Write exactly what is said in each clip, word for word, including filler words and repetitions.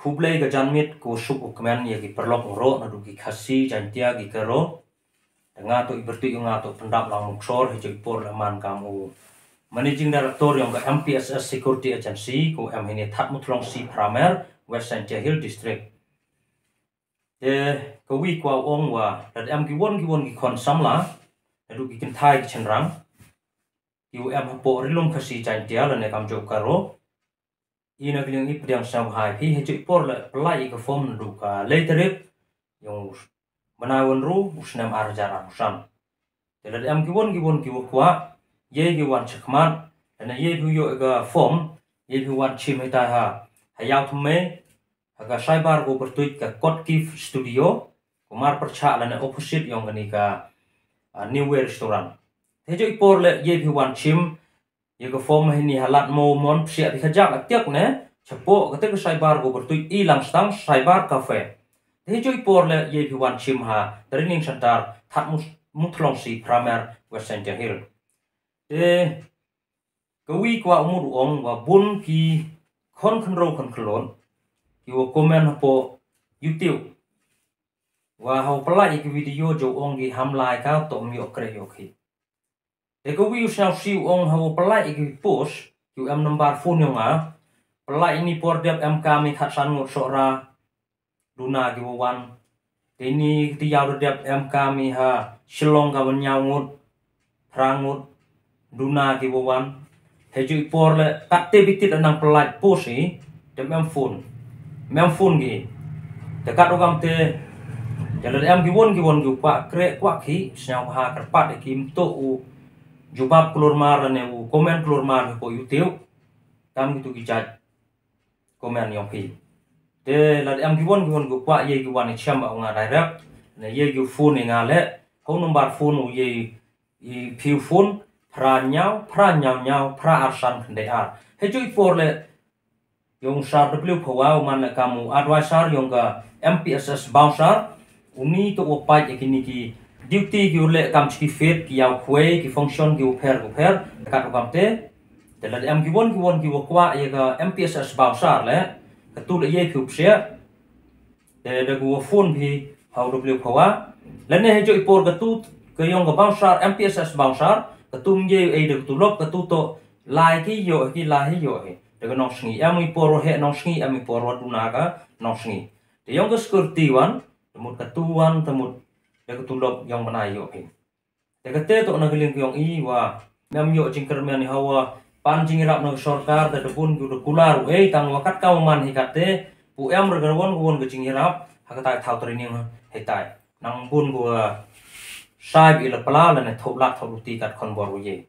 Khublei ka janmiet, ko suk u kmen ïa ki paralok u ro na du ki Khasi, Jaintia, ki Garo. Te nga to i bertuit ïa nga to Pyndap Langmuksor, hi joi por le man kam u Managing Director yong ka M P S S Security Agency, ko em hini Thadmuthlong C Phramer, West Jaintia Hill District. Te ka wi kwah ong wa, lada em ki won ki won ki khon samla, na du ki kynthai ki chynrang, ki u em hapoh Ri Lum Khasi Jaintia lane kam jok Garo. I na ka liang i pdiang sngewbha ïa phi, hi joi por le pynlait ïa ka form na du ka lai tarik yong u bnai Wan Ru u snem ar hajar arphew san. Te lada em ki won ki won ki wa kwah, ïa ki wan shakmat, lane ïa phi ïoh ïa ka form, ïa phi wan shim hitai ha, ha Ïaw Thymmai, ha ka Cyber ko bertuit ka Kot Kif Studio, ko mar pyrchah lane opposite yong kani ka, ah, New Way Restaurant. Te hi joi por le ïa phi wan shim ïa ka form hini ha lad Mawmon, psiah phi ka jak atiak ne, shapoh kata ka Cyber ko bertuit i Langstang Cyber Cafe. Te hi joi por le ïa phi wan shim ha Training Center Thadmuthlong C Phramer, West Jaintia Hill. Te ka wi kwah u mut u ong wa bun ki khon khynroo khon khlot ki wa comment hapoh YouTube wa ha u pynlait ïa ki video jong u ong ki ham lai ka to ym ïoh kreh ïoh khih. Te ka wi u sngewsih u ong ha u pynlait ïa ki post ki u em number phone yong nga. Pynlait ini por dep em kam i khatsan ngut Sohra, duna ki wa wan. Te ini kti ïaw da dep em kam i ha Shillong ka ban ïaw ngut, phra ngut, duna ki wa wan. Hi joi por le katte bitit nang pynlait post i, te mem phone. Mem phone ki. Te kat u kam te, te lada em ki won ki won ki u kwah kreh kwah khih, sngewbha kyrpad ïa ki, ym to u jubab klur mar lane u comment klur mar hapoh YouTube. Kam kitu ki jait comment yong phi. Te lada em ki won ki won ki u kwah ïa ki wan i shem ba u nga direct, ne ïa ki u phone i nga le, ha u number phone u ïa i phi u phone, phra ïaw, phra ïaw ïaw, phra ar san khyndai ar. Hi joi por le, yong Sir W Phawa u man le kam u advisor yong ka M P S S bouncer, uni to u pait ïa kini ki duty ki u le kam chi ki fit, ki ïaw khwai, ki function ki u pher ki u pher, kat u kam te. Te lada em ki won ki won ki wa kwah ïa ka M P S S bouncer le, katu le ïa phi u psiah. Te da ka wa phone phi ha u W Phawa. Lane hi joi por katu ka yong ka bouncer, M P S S bouncer, katu ym ïa ei da katu lok, katu to lai ki ïoh ki lai hi ïoh hi. Da ka nongsngi, em i por wa heh nongsngi, em i por wa duna ka nongsngi. Te yong ka security wan, te mut katu wan, te mut da katu lok yong bnai ïoh hi. Te kate to na ka liang ka yong i wa mem ïoh jingkyrmen i ha wa pan jingïarap na ka sorkar, te da bun ki u da kular u ei, tang wa kat ka wa man hi kate, pu em re ka won ka won ka jingïarap ha kata ka thaw training hitai. Nang bun ki wa sai bi la pla lane thop lak thop luti kat khon bor u ei.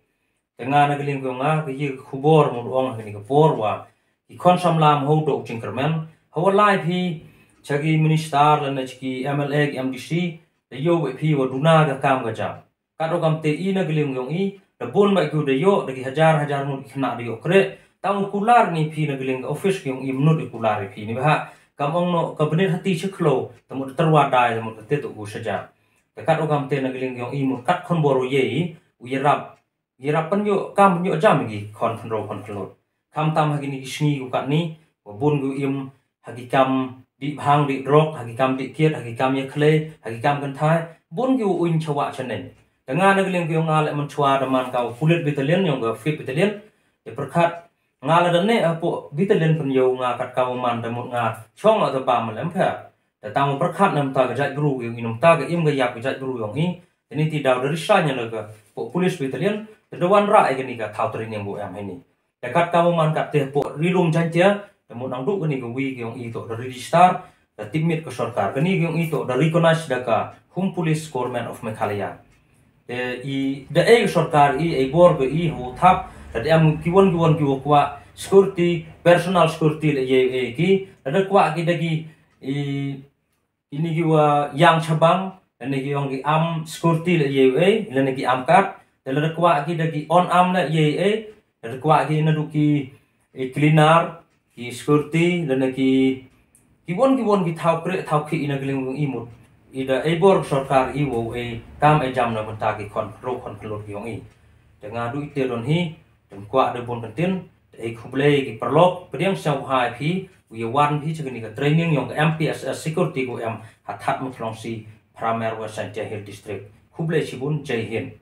Te nga na ka liang ka yong nga ka ïa ka khubor mut ong ha kani ka por wa ki khon samla ym hoi doh jingkyrmen, ha wa lai phi cha ki minister lane cha ki M L A, ki M D C, te ïoh wei phi wa duna ka kam ka jam. Kat u kam te i na ka liang yong i, da bun ba ki u da ïoh, da ki hajar hajar ngut ki khynnah da ïoh kreh, tang u kular ni phi na ka liang ka office ka yong i, mynut i kular i phi ni ba ha, kam ong noh ka bnit hati chi khloo, te mut da tyrwa dai, te mut kate to u saja. Te kat u kam te na ka liang yong i mut kat khon bor u ei, u ïarap, ïarap pynïoh kam pynïoh jam ki khon khynroo khon khlot. Khamtam ha kini ki sngi ku katni, wa bun ki u im ha ki kam dih bhang dih drok, ha ki kam dih kiet, ha ki kam ïa khlei, ha ki kam kynthai, bun ki u uiñ chawah chaneng. Te nga na ka liang ka yong nga le mynchwa da man ka u pulit battalion yong ka fifth battalion, te pyrkhat nga la da neh hapoh battalion pynïoh nga kat ka u man da mut nga chong la da bam lem pher. Te tang u pyrkhat na mynta ka jait bru yong i, na mynta ka im ka ïap ka jait bru yong i, te ni ti daw da resign ïa la ka poh police battalion, te da wanrah ïa kani ka thaw training bu em hini. Te kat ka u man kat te poh Ri Lum Jaintia, te mut nang du kani ka wi ka yong i to da register, da tipmit ka sorkar. Kani ka yong i to da recognize da ka Home Police Government of Meghalaya. Te i da ei ka sorkar i, ei bor ka i, ho thap, da em ki won ki won ki wa kwah security, personal security le ei ei ki, da kwah ki da ki i, ini ki wa ïang chabang, lane ki yong ki arm security le ei ei, lane ki arm kat, da kwah ki da ki on arm le ei ei, da kwah ki na du ki i cleaner, ki security, lane ki, ki won ki won ki thaw kreh thaw khih i na ka liang i mut. I da ei bor sorkar i wow ei kam ei jam na mynta ki khon khynroo khon khlot ki yong i. Te nga du i te don hi, te kwah da bun kyntin, te ei khublei ki paralok, pdiang sngewbha ïa phi, u ïa wan hi cha kani ka training yong ka M P S S security ko em ha Thadmuthlong C, Phramer, West Jaintia Hills District. Khublei chibun, Jai Hind.